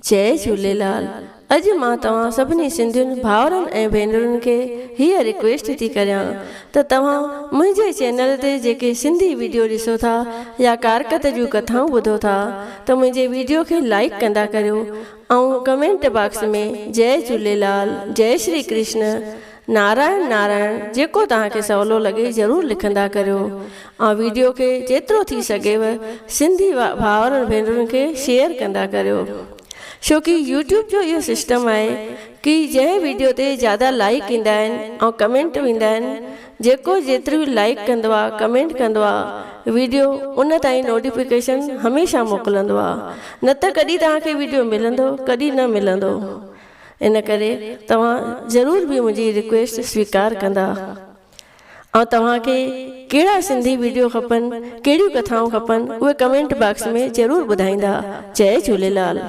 جئي جهوليلال اڄ مان توهان سڀني سنڌين ڀائرن ۽ ڀينرن کي هيء رڪويسٽ ٿي ڪريان ته توهان منهنجي چينل تي جيڪي سنڌي وڊيو ڏسو ٿا يا ڪارڪت جون ڪٿائون ٻڌو ٿا ته منهنجي وڊيو کي لائيڪ ڪندا ڪريو ۽ ڪمينٽ باڪس ۾ جئي جهوليلال جئي شري ڪرشن نارائڻ نارائڻ جيڪو توهان کي سولو لڳي ضرور لکندا ڪريو ۽ ويڊيو کي جيترو ٿي سگهيو سنڌي ڀائرن ڀينرن کي شيئر ڪندا ڪريو ڇو ڪي يوٽيوب جو اهو سسٽم آهي ڪي جنهن ويڊيو تي زياده لائيڪ ايندا آهن ۽ ڪمينٽ ايندا آهن جيڪو جيتريون لائيڪ ڪندو آ ڪمينٽ ڪندو آ ويڊيو ان تائين نوٽيفڪيشن هميشه موڪلندو آ نه ته ڪڏهن توهان کي ويڊيو ملندو ڪڏهن نه ملندو. ان ڪري توهان ضرور به منهنجي رڪويسٽ سويڪار ڪندا ۽ توهان کي ڪهڙا سنڌي وڊيو کپن ڪهڙيون ڪٿائون کپن اهي ڪمينٽ باڪس ۾ ضرور ٻڌائيندا جئي جهوليلال.